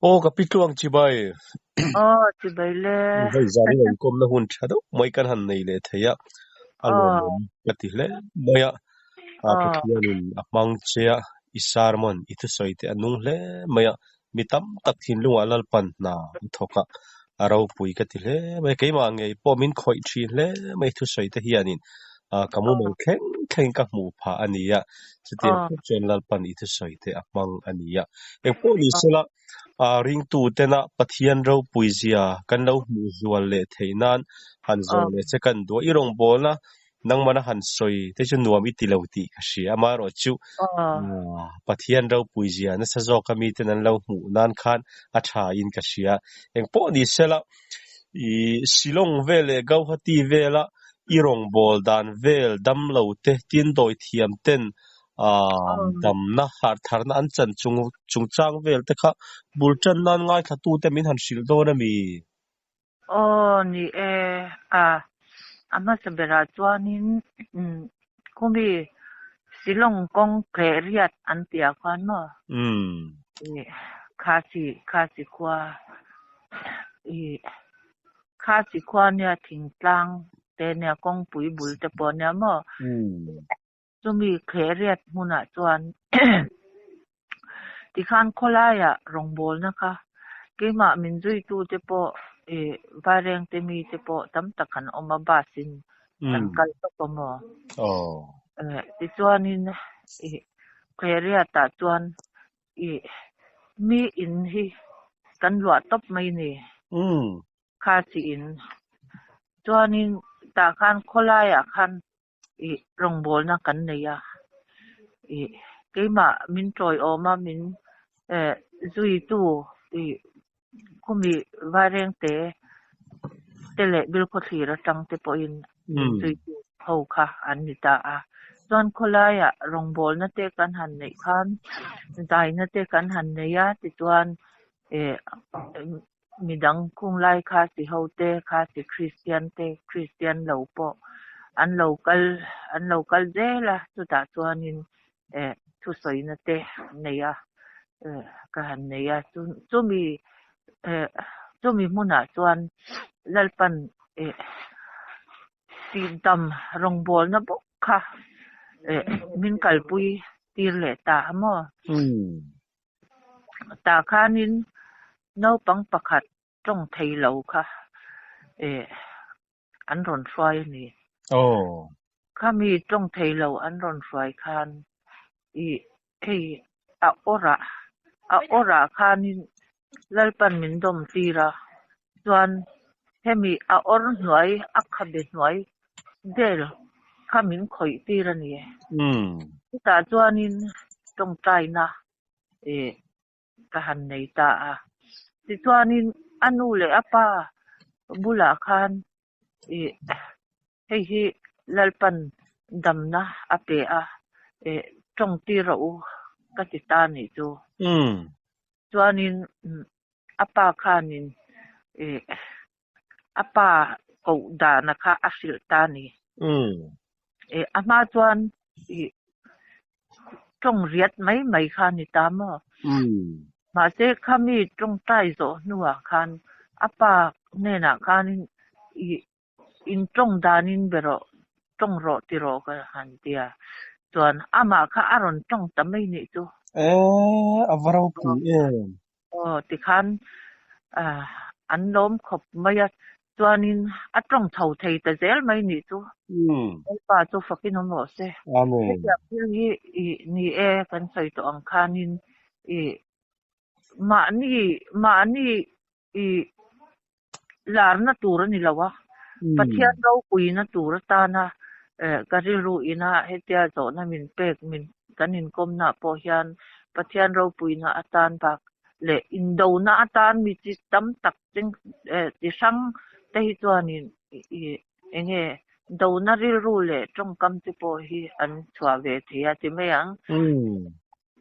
Aw ka pi tluang chibai. Aw chibai le. Hei zan in inkawmna hun tha deuh mai kan han nei leh thei a, a lawmawm ka ti hle mai a. A Pathianin a hmang che a, i sermon i thusawi te a nung hle mai a, mi tam tak thinlungah Lalpan hna a thawk a, a ropui ka ti hle mai. Keimah ngei pawh min khawih thin hle mai thusawi te hianin ka mumang thleng thlengin ka hmuh phah a ni a, chutiang khawp chuan Lalpan i thusawi te a hmang a ni a. Engpawh ni sela ringtu tena Pathian ropui zia kan lo hmuh zual leh theih nan han zawh leh che kan duh a, i rawngbawlna nangmana han sawi te chu nuam i ti lo tih ka hria, amaherawhchu Pathian ropui zia nasa zawka miten an lo hmuh nan khan a tha in ka hria. Engpawh ni sela i Shillong vel leh Gauhati vela i rawngbâwl dan vel dam lo te, tin dawi thiam ten damna harh tharna an chan chung chungchang vel te kha bul tan nan ngaithla te min han hrilh dawn a mi? Aw ni e, a a hmasa berah chuanin khumi Shillong kawng tleh riat an tih ah khan maw? Khasi Khasi khua i Khasi khua nia thingtlang te nia kawngpui bul te pawh nia maw? Chumi thleh riat hmunah chuan tikhan khawlaiah rawngbawlna kha keimah min zuitute pawh ih Vairengte mite pawh tam tak an awm a, bus in kan kal tawp a maw? Tichuanin ih thleh riatah chuan ih mi in hi kan luah tawp mai ni. Kha chi in. Chuanin tah khan khawlaiah khan ih rawngbawlna kan nei a, ih keimah min tawiawm a min eh zuitu ih khumi Vairengte te leh Bilkhawthlir atang te pawhin min zuitu ho kha an ni ta a. Chuan khawlaiah rawngbawlna te kan han neih khan zaina te kan han nei a tichuan eh Midang khunglai kha si ho te, kha si Kristian te, Kristian lo pawh an lo kal an lo kal zel a, chutah chuanin eh thusawina te an nei a, eh ka han nei a, chu chumi eh chumi hmunah chuan Lalpan eh tihdam rawngbawlna bawk kha eh min kalpui tir leh ta a maw? Tah khanin naupang pakhat tawng thei lo kha eh an rawn hruai a ni. Khami tawng thei lo an rawn hruai khan ih hei a awrah a awrah khanin Lalpan min dawm tir a, chuan hemi a awr hnuai a khabe hnuai vel kha min khawih tir a ni. Chutah chuanin tawngtaina eh ka han nei ta a. Tichuanin a nu leh a pa bulah khan ih hei hi Lalpan damna a pe a, eh tawng tir rawh u ka ti ta nih chu. Chuanin a pa khanin ih a pa koh dana kha a hrilh ta a ni. Eh a hma chuan ih tawng riat mai mai kha a ni ta maw? Mahse khami tawngtai zawh hnuah khan a pa hnenah khanin ih in tawng danin be rawh, tawng rawh ti rawh ka han ti a. Chuan amah kha a rawn tawng ta mai nih chu. Eh a va ropui em. Aw tikhan an lawm khawp mai a, chuanin a tawng chho thei ta zel mai nih chu. Lalpa chu fakin awm rawh se. Amen. Hetiang thil hi ih ni e kan sawi tawh ang khanin ih mahni mahni ih larna tur a ni lo a, Pathian ropuina tur atana ka rilru ina hetia zawhna min pek min kan inkawmna pawh hian Pathian ropuina atan bak leh indona atan mi chi tam tak cheng chi hrang te hi chuanin ih enge dona rilru leh tawngkam te pawh hi an chhuah ve thei a ti mai ang.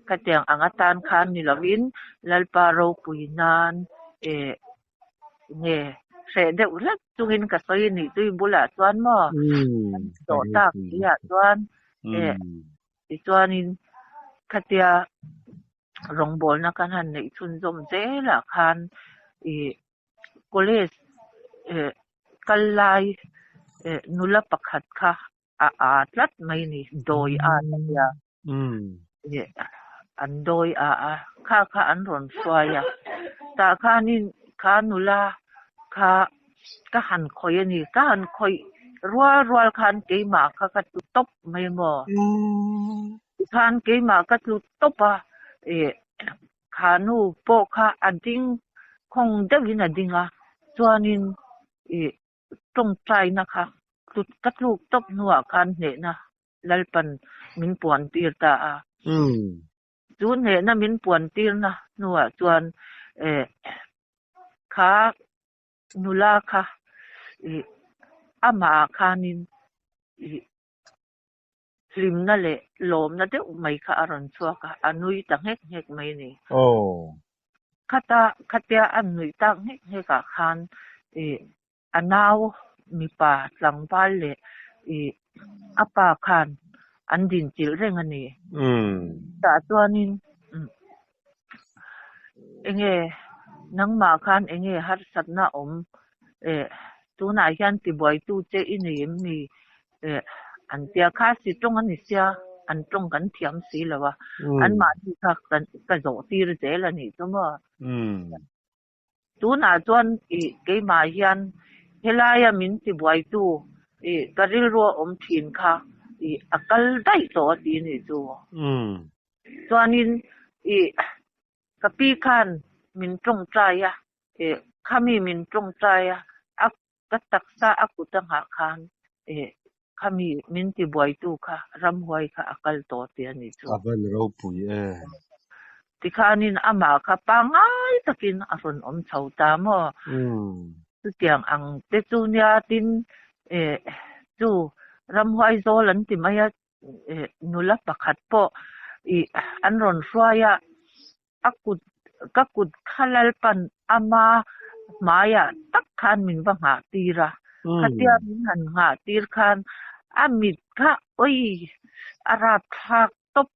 Khatiang ang atan khan ni lovin Lalpa ropui nan eh nge hreh deuh hlek chungin ka sawi nih chu i bulah chuan maw kan zawh tak si ah chuan eh tichuanin khatia Rawngbawlna kan han neih chhunzawm zelah khan ih college eh kal lai eh nula pakhat kha a a tlat mai a ni, dawi at a nia. Ih an dawi a a, kha kha an rawn hruai a, tah khanin kha nula kha ka han khawih a ni, ka han khawih rual rual khan keimah kha ka tlu tawp mai maw? Tikhan keimah ka tlu tawp a, ih kha nu pawh kha a ding khawng deuhin a ding a, chuanin ih tawngtaina kha ka tluk tawp hnuah khan hnehna Lalpan min puan tir ta a. Chu hnehna min puan tirna hnuah chuan eh kha nula kha ih amah khanin ih hlimna leh lawmna deuh mai kha a rawn chhuak a, a nui ta nghek nghek mai a ni. Khata khatia a nuih tak nghek nghek ah khan ih a nau mipa tlangval leh ih a pa khan an dinchilh reng a ni. Tah chuanin enge nangmah khan enge harsatna awm eh tunah hian tibuaitu che i nei em ni eh an tia kha si tawng a ni sia an tawng kan thiam si lo a anmahni kha ka zawh tir zel a nih chu maw. Tunah chuan ih keimah hian helaia min tibuaitu ih ka rilru a awm thin kha ih a kal daih tawh a ti nih chu. Chuanin ih ka pi khan min tawngtai a, ih khami min tawngtai a, a ka taksa a kut a nghah khan ih khami min tibuaitu kha ramhuai kha a kal tawh tih a nih chu. A van ropui e. Tikhanin amah kha pangngai takin a rawn awm chho ta maw? Chutiang ang te chu nia tin eh chu ramhuai zawl an ti mai a, eh nula pakhat pawh ih an rawn hruai a, a kut ka kut kha Lalpan ama hmaiah tak khan min va nghah tir a, khatia min han nghah tir khan a mit kha awi a rapthlak tawp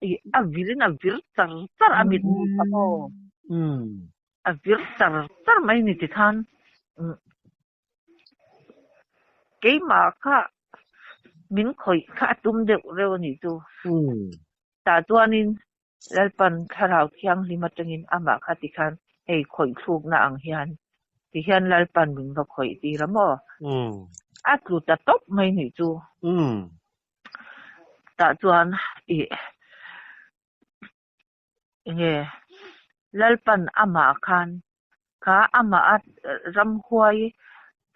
ih a vir in a vir char char a mit mu kha maw a vir char char mai ni tikhan keimah kha min khawih kha a tum deuh reuh a nih chu tah chuanin Lalpan Thlarau Thianghlim atangin amah kha tikhan hei khawih thlukna ang hian tihian Lalpan min va khawih tir a maw? A tlu ta tawp mai nih chu. Tah chuan ih enge Lalpan amah khan kha amah a ramhuai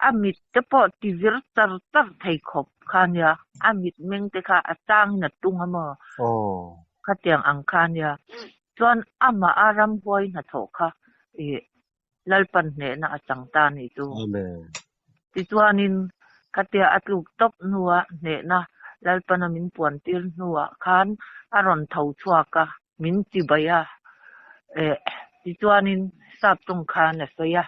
a mit te pawh ti vir char char thei khawp kha nia, a mit meng te kha a changin a tung a maw? Khatiang ang kha nia. Chuan amah a ramhuai hnathawh kha ih Lalpan hnehna a chang ta a nih chu. Tichuanin khatia a tluk tawp hnua hnehna Lalpana min puan tir hnuah khan a rawn tho chhuak a, min chibai a. Eh, tichuanin sap tawng khan a sawi a,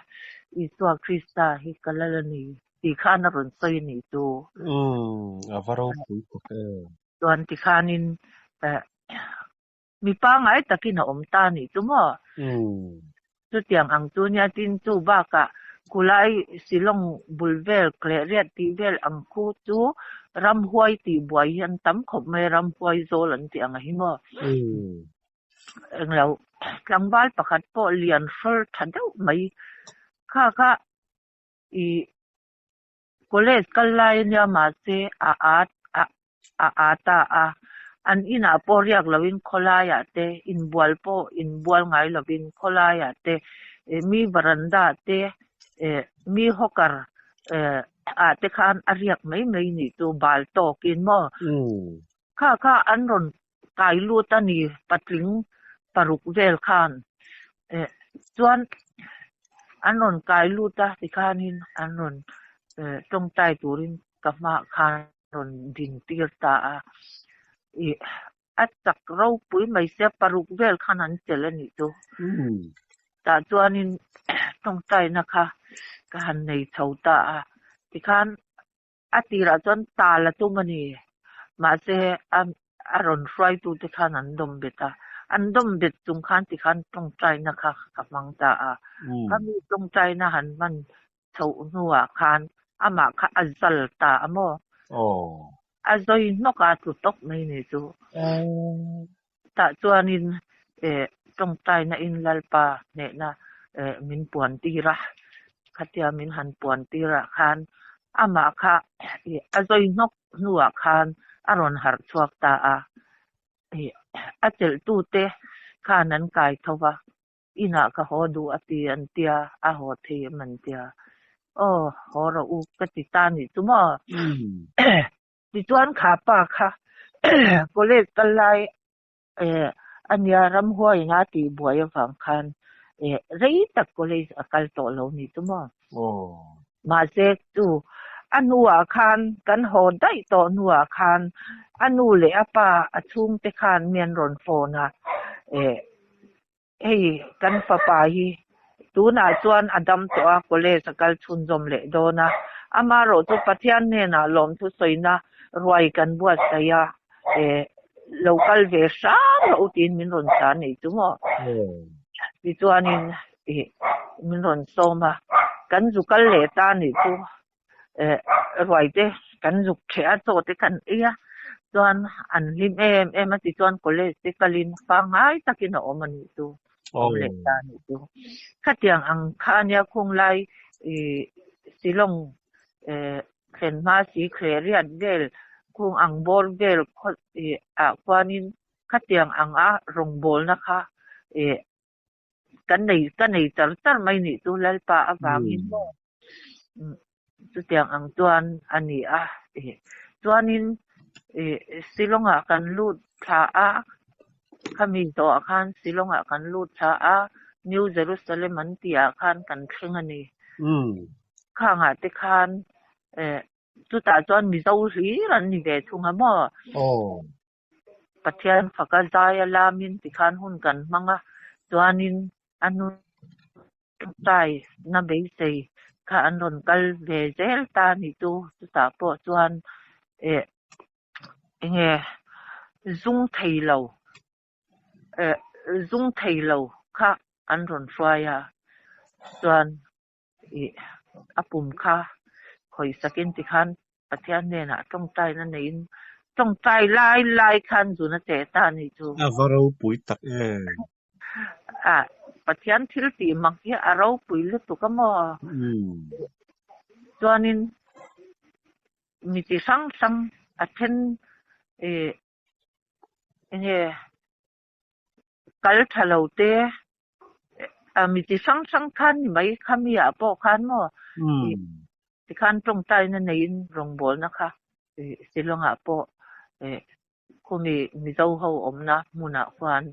Isua Krista hi ka lal a ni tih khan a rawn sawi a nih chu. Umm, a va ropui tak em. Chuan tikhanin eh, Mi pangngai takin a awm ta a nih chu maw? Chutiang ang chu nia tin chu bakah khulai Shillong bul vel kleh riat tih vel ang khu chu ramhuai tih buai hi an tam khawp mai a, ramhuai zawl an tih ang a hi maw? Englo tlangval pakhat pawh lian hrawl tha deuh mai kha kha ih College kal lai ania mahse a at a a a ta a, an inah pawh riak loin khawlaiah te inbual pawh inbual ngai lovin khawlaiah te eh mi veranda te eh mi hawker eh ah te khan a riak mai mai nih chu bal tawkin maw kha kha an rawn kai lut a ni patling paruk vel khan eh chuan an rawn kai lut a tikhanin an rawn eh tawngtai turin ka hmaah khan rawn din tir ta a ih a chak ropui mai sia paruk vel khan an chelh a nih chu tah chuanin tawngtaina kha ka han nei chho ta a tikhan A tirah chuan tal a tum a ni. Mahse, a a rawn hruaitute khan an dawm bet a. An dawm bet chung khan tikhan tawngtaina kha ka hmang ta a. Khami tawngtaina han hman chhoh hnuah khan amah kha a zal ta a maw? A zawi hnawk a tlu tawp mai ni chu. Tah chuanin tawngtaina in Lalpa hnehna min puan tir a, khatia min han puan tirah khan amah kha a zawi hnawk hnuah khan a rawn harh chhuak ta a. A chelhtute khan an kai tho va, Inah ka haw duh a ti an tia, a haw thei em an tia. Aw, haw rawh u ka ti ta nih chu maw? Tichuan kha pa kha college kal lai a nia ramhuai in a tih buai avang khan rei tak college a kal tawh lo nih chu maw? Mahse chu a hnuah khan kan haw daih tawh hnuah khan a nu leh a pa a chhungte khan mi an rawn phone a, Hei kan fapa hi tunah chuan a dam tawh a, college a kal chhunzawm leh dawn a. Amaherawh chu Pathian hnenah lawmthu sawina ruai kan buatsaih a, eh lo kal ve hram rawh u tiin min rawn sa nei chu maw? Tichuanin ih min rawn sawm a, kan zu kal leh ta nih chu eh ruai te kan zuk ṭheh a, chaw te kan ei a, chuan an hlim em em a tichuan college te kalin pangngai takin a awm a nih chu, awm leh ta a nih chu. Khatiang ang kha a nia khung lai ih Shillong eh thlen hma si thle riat vel khung ang bawr vel khaw ih ah khuanin khatiang ang a rawngbawlna kha ih Kan nei ka nei char char mai nih chu Lalpa avangin maw chutiang ang chuan a ni a chuanin ih Shillong ah kan lut thla a khami zawhah khan Shillong ah kan lut thla a New Jerusalem an tih ah khan kan thleng a ni khangah te khan eh chutah chuan Mizo hlir an ni ve thung a maw. Pathian faka zai a lamin tikhan hun kan hmang a, chuanin a hnu tai na beisei kha an rawn kal ve zel ta a nih chu. Chutah pawh chuan eh enge zung thei lo eh zung thei lo kha an rawn hruai a, chuan ih a pum kha khawih sakin tikhan Pathian hnenah tawngtaina neiin tawngtai lai lai khan zun a cheh ta a nih chu. A va ropui tak em? A, Pathian thil tih mak hi a ropui lutuk a maw? Chuanin mi chi hrang hrang a then ih enge Kal tha lo te, mi chi hrang hrang khan ni mai kha mi ah pawh khan maw tikhan tawngtaina neiin rawngbawlna kha Shillong ah pawh khumi Mizo ho awmna hmunah khuan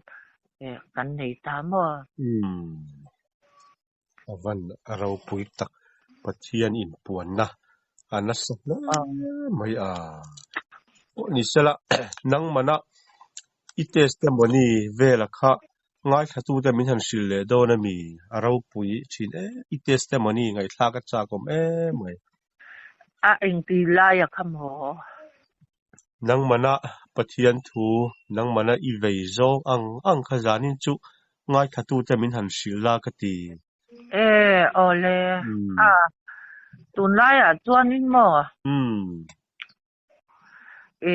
kan nei ta maw. A van a ropui tak Pathian inpuanna a nasa hle mai a. Pawh ni sela nangmana i testimony vela kha ngaithlatute min han hrilh leh dawn a mi? A ropui thin e, i testimony ngaihthlak a chak awm em mai. A engti laia kha maw? Nangmana Pathian thu, nangmana i vei zawng ang ang kha zanin chu ngaithlatute min han hrilh la ka ti. E, awle. A, tunlaiah chuanin maw? E.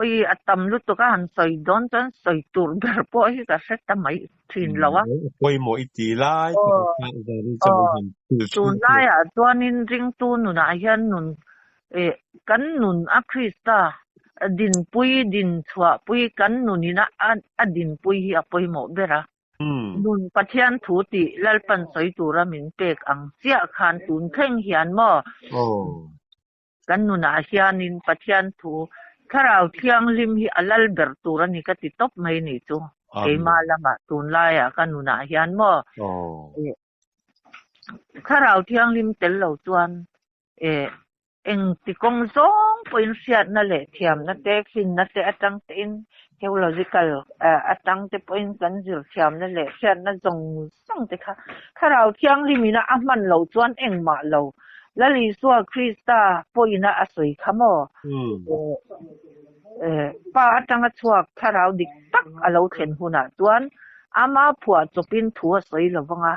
Ui, a tam lutuk a han sawi dawn chuan sawi tur ber pawh hi ka hre ta mai thin lo a. Pawimawh i ti lai tak a kha zanin chu min han hrilh thin teh. Tunlaiah chuanin ringtu nunah hian nun eh kan nun a Krista dinpui dinchhuahpui kan nunin a a dinpui hi a pawimawh ber a. Nun Pathian thu tih Lalpan sawi tura min pek ang chiah khan tun thleng hian maw? Kan nunah hianin Pathian thu Thlarau Thianghlim hi a lal ber tur a ni ka ti tawp mai ni chu. Keimah lamah tunlaiah ka nunah hian maw Thlarau Thianghlim tel lo chuan engti kawng zawng pawhin hriatna leh thiamna te, finna te atang tein theological atang te pawhin kan zir thiamna leh hriatna zawng zawng te kha Thlarau Thianghlim ina a hman loh chuan engmah lo Lal Isua Krista pawhin a sawi kha maw? Pa atanga chhuak thlarau dik tak a lo thlen hunah chuan ama phuah chawpin thu a sawi lo vang a,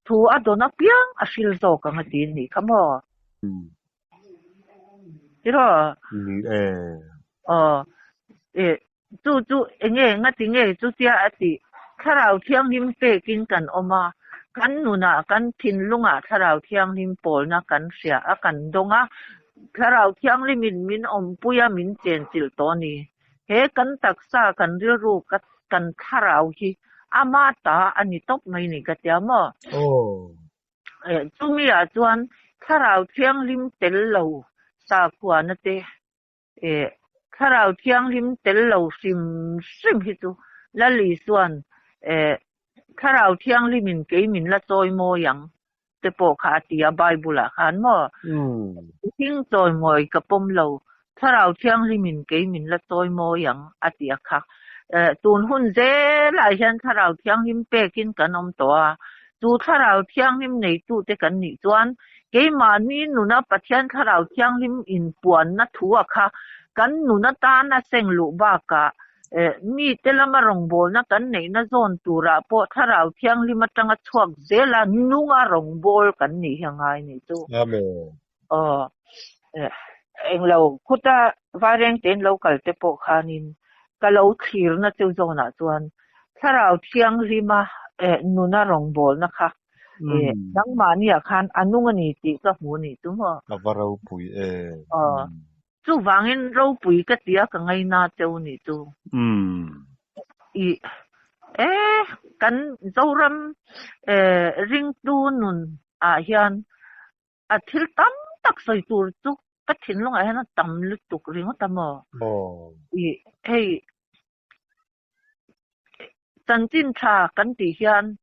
thu a dawn apiang a hril zawk ang a ti a nih kha maw? Tiraw? Ni e. Aw. Chu chu enge ngati nge chutia a tih? Thlarau Thianghlim pekin kan awm a, kan nunah kan thinlungah Thlarau Thianghlim pawlna kan hria a, kan dawng a, Thlarau Thianghlimin min awmpui a, min chenchilh tawh a ni. He kan taksa, kan rilru, kan thlarau hi ama ta a ni tawp mai ni ka tia maw? Chumi ah chuan Thlarau Thianghlim tel lo sakhuana te Eh, Thlarau Thianghlim tel lo hrim hrim hi chu Lal Isua'n eh, Thlarau Thianghlimin kei min la chawi mawi ang te pawh kha a ti a Bible-ah khan maw? Mihring chawi mawi ka pawm lo, Thlarau Thianghlimin kei min la chawi mawi ang a ti a kha. Eh, tun hun zelah hian Thlarau Thianghlim pekin kan awm tawh a, chu Thlarau Thianghlim neitute kan nih chuan Keimahni nuna Pathian Thlarau Thianghlim inpuanna thu a kha kan nun atana seng luh bakah mite lama rawngbawlna kan neihna zawn turah pawh Thlarau Thianghlim atanga chhuak zela nunga rawngbâwl kan nih hi a ngai nih chu. Amen. Aw, englo khuta Vairengtein lo kal te pawh khanin ka lo thlirna chu zawnah chuan Thlarau Thianghlima nuna rawngbawlna kha Nangmahniah khan a nung a ni tih ka hmu a nih chu maw? A va ropui e. Aw. Chuvangin ropui ka ti a ka ngaina cheu nih chu. I e kan Zoram ringtu nun ah hian a thil tam tak sawi tur chu ka thinlungah hian a tam lutuk ringawt a maw? I hei Chanchin tha kan tih hian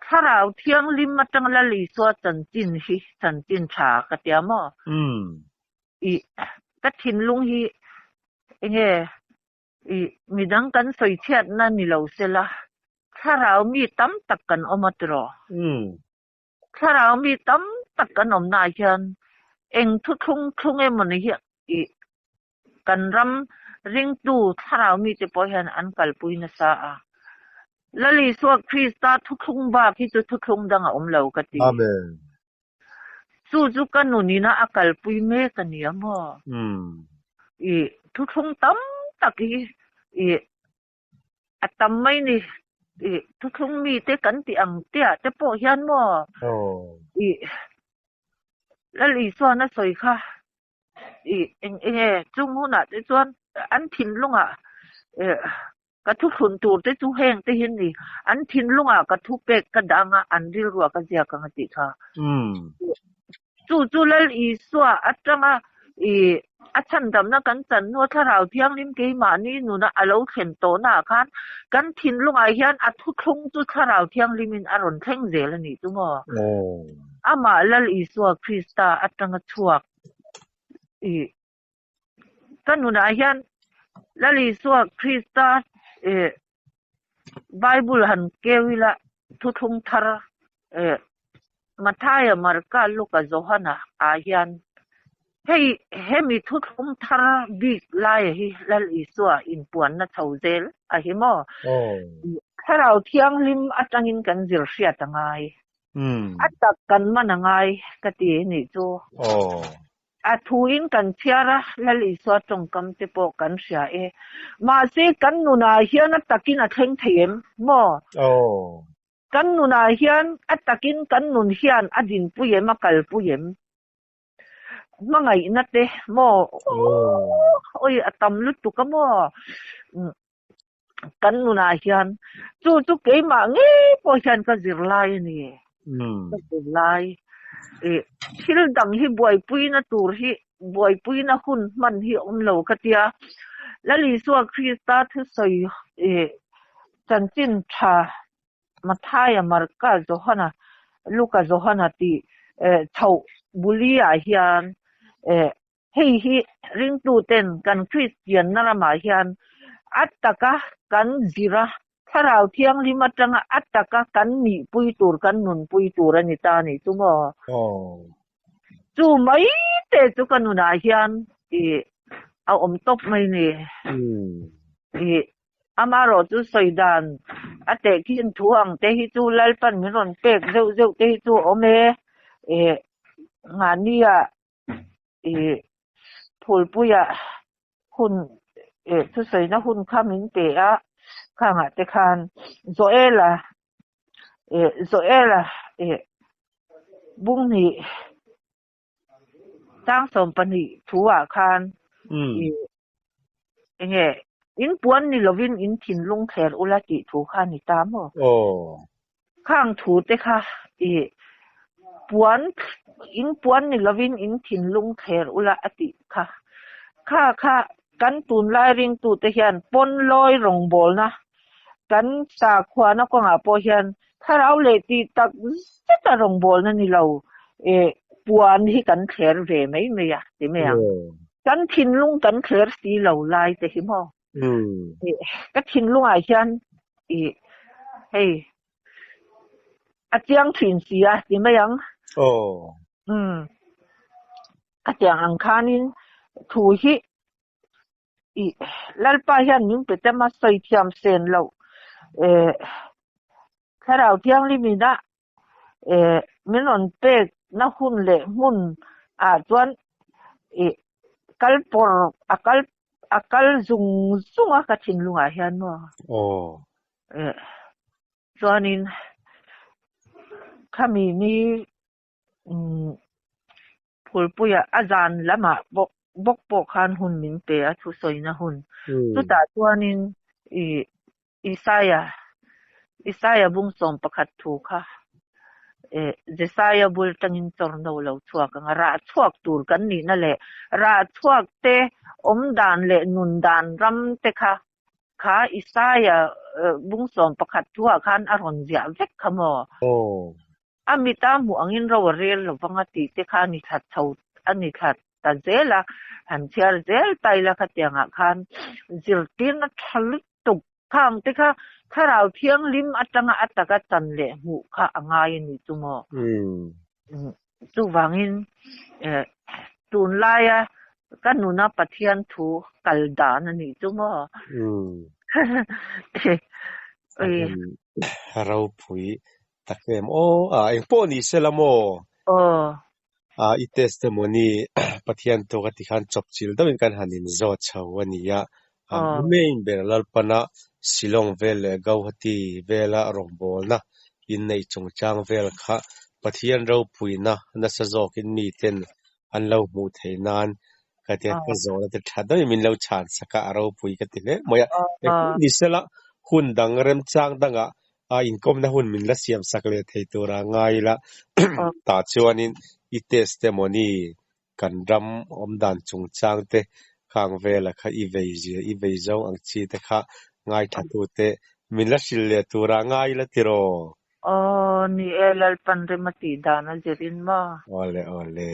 Thlarau Thianghlim atang Lal Isua chanchin hi chanchin tha ka tia maw? I ka thinlung hi enge i midang kan sawi chhiatna ni lo sela Thlarau mi tam tak kan awm a tiraw? Thlarau mi tam tak kan awmnaah hian eng thuthlung thlung emaw ni hi i kan ram ringtu thlarau mite pawh hian an kalpui nasa a. Lal Isua Krista thuthlung bak hi chu thuthlung dang a awm lo ka ti. Amen. Chu chu ka nunina a kalpui mek a nia maw? I thuthlung tam tak hi i A tam mai ni. I thuthlung mite kan tih ang te ah te pawh hian maw i Lal Isuan a sawi kha i eng eng nge chung hunah te chuan an thinlungah ka thuthlun tur te chu heng te hi ni an thinlungah ka thupek ka dah anga an rilruah ka ziak ang a tih kha. Chu chu Lal Isua atanga i a chhandamna kan chan hnua Thlarau Thianghlim keimahni nuna a lo thlen tawhnaah khan kan thinlungah hian a thuthlung chu Thlarau Thianghlimin a rawn thleng zel a nih chu maw? Amah Lal Isua Krista atanga chhuak i ka nunah hian Lal Isua Krista i Bible han keu ila thuthlung thar eh Mathaia, Marka, Luka, Johana ah hian hei hemi thuthlung thar bik laia hi Lal Isua inpuanna chho zel a hi maw? Thlarau Thianghlim atangin kan zir hriat a ngai. A tak kan man a ngai ka ti nih chu. A thuin kan chhiar a, Lal Isua tawngkam te pawh kan hria e. Mahse, kan nunah hian a takin a thleng thei em? Maw? Kan nunah hian a takin kan nun hian a dinpui em, a kalpui em? Hmangaihna te maw? Awi, a tam lutuk a maw? Kan nunah hian chu chu keimah ngei pawh hian ka zirlai a ni. Ka zirlai. Thil dang hi buaipuina tur hi buaipuina hun hman hi awm lo ka tia. Lal Isua Krista thusawi chanchin tha Mathaia, Marka, Johana, Luka, Johana tih chhoh buli-ah hian Hei hi ringtuten kan Kristianna ramah hian a taka kan zir a, Thlarau Thianghlim atanga a taka kan nihpui tur, kan nunpui tur a ni ta a nih chu maw? Chu mai te chu ka nunah hian i. a awm tawp mai ni. Ih amarawh chu sawi dan a tehkhin thu ang te hi chu Lalpan min rawn pek zeuh zeuh te hi chu a awm e. Ih mahnia ih phulpuia hun ih thusawina hun kha min pe a, khangah te khan Joela ih Joela ih bunghnih Tang 12 thu-ah khan i enge in puan ni lovin in thinlung thler ula tih thu kha a ni ta maw? Khang thu te kha i puan in puan ni lovin in thinlung thler ula a tih kha. Kha kha kan tunlai ringtute hian pawn lawi rawngbawlna kan sakhuana kawngah pawh hian Thlarau leh tih tak zeta rawngbawlna ni lo e puan hi kan thler ve mai mai a ti mai ang. Kan thinlung kan thler si lo lai te hi maw? Ka thinlungah hian i hei a chiang thin si a ti mai ang. Ka tiang ang khanin thu hi I Lalpa hian min pe tam a, sawi thiam sen loh eh Thlarau Thianghlim ina eh min rawn pek na hun leh hmun ah chuan i kal pawr a kal a kal zung zung a ka thinlung ah hian maw eh chuanin khami ni umm Phulpuia a zan lamah bawk bawk pawh khan hun min pe a thusawina hun. Chutah chuanin i Isaia Isaia bung 11 thu kha eh Jesaia bul tangin chawrno lo chhuak ang a, rah chhuak tur kan nihna leh rah chhuak te awm dan leh nun dan ram te kha kha Isaia bung 11 thuah khan a rawn ziah vek kha maw? A mita hmuh angin ro a rel lo vang a tih te kha a ni thla chho a ni thla ta zel a, han chhiar zel ta ila khatiangah khan zirtirna tha lutuk khang te kha Thlarau Thianghlim atanga a taka chan leh hmuh kha a ngai a ni chu maw? Chuvangin tunlaia ka nuna Pathian thu kal dan a ni chu maw? Ropui Tak em aw, a engpawh ni se la maw? Aw. A i testimony Pathian tawk a ti khan chawpchilh deuhin kan han inzawt chho a ni a. A main ber Lalpana Shillong vel leh Gauhati vela rawngbawlna inneih chungchang vel kha Pathian ropuina nasa zawkin miten an lo hmuh theih nan ka tia ka zawhna te tha deuhin min lo chhan sak a, a ropui ka ti hle mai a. Engpawh ni se la hun dang remchang dangah a inkawmna hun min la siam sak leh thei tura ngai ila tah chuanin i testimony kan ram awmdan chungchang te khang vela kha i vei zia i vei zawng ang chi te kha ngaithla te min la hrilh leh tura ngai ila tiraw? Aw ni e, Lalpan rem a tih dan a zirin maw? Awle awle.